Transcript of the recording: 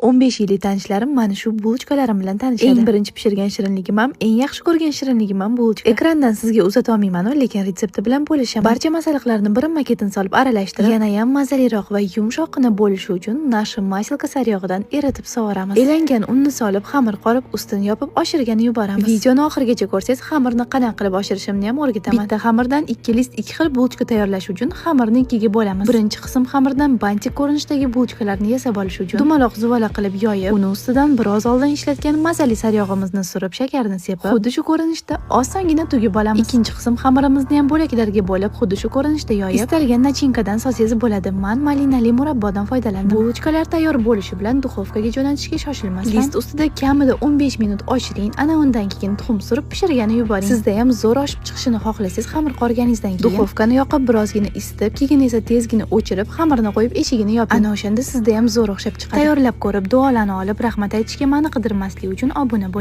15 yillik tanishlarim mana shu булочкаларим bilan tanishadi. Eng birinchi pishirgan shirinligim ham, eng yaxshi ko'rgan shirinligim ham булочка. Ekrandan sizga uzata olmayman, lekin retsepti bilan bo'lishaman. Barcha masalliqlarni birin-ketin solib aralashtirib, yana ham mazaliroq va yumshoqqina bo'lishi uchun Наша маселка saryog'idan eritib sovoramiz. Elangan unni solib, xamir qorib, ustini yopib oshirgani yuboramiz. Videoni oxirigacha ko'rsangiz, xamirni qanaqa qilib oshirishimni ham o'rgataman. Bitta xamirdan ikki лист, ikki xil булочка tayyorlash uchun xamirni ikkiga bo'lamiz. Birinchi qism xamirdan бантик ko'rinishidagi булочка larni yasab olish uchun dumaloq zuvala qilib yoyib, uni ustidan biroz oldin ishlatgan mazali saryog'imizni surib, shakarni sepib, xuddi shu ko'rinishda osongina tugib olamiz. Ikkinchi qism xamirimizni ham bo'laklarga bo'lib, xuddi shu ko'rinishda yoyib, istalgan начинка dan solsangiz bo'ladi. Man malinali murabbodan foydalandim. Булочка lar tayyor bo'lishi bilan duxovkaga jo'natishga shoshilmasdan лист ustida kamida 15 minut oshiring. Ana undan keyin tuxum surib pishirgani yuboring. Sizda ham zo'r oshib chiqishini xohlasangiz, xamir qorganingizdan keyin duxovkani yoqib, birozgina isitib, keyin esa tezgina o'chirib, xamirni qo'yib, eshigini yoping. Ana o'shanda sizda ham zo'r o'xshab chiqadi. Tayyorlab ko'rib, duolarni olib, rahmat aytishga mani qidirmaslik uchun obuna bo'ling.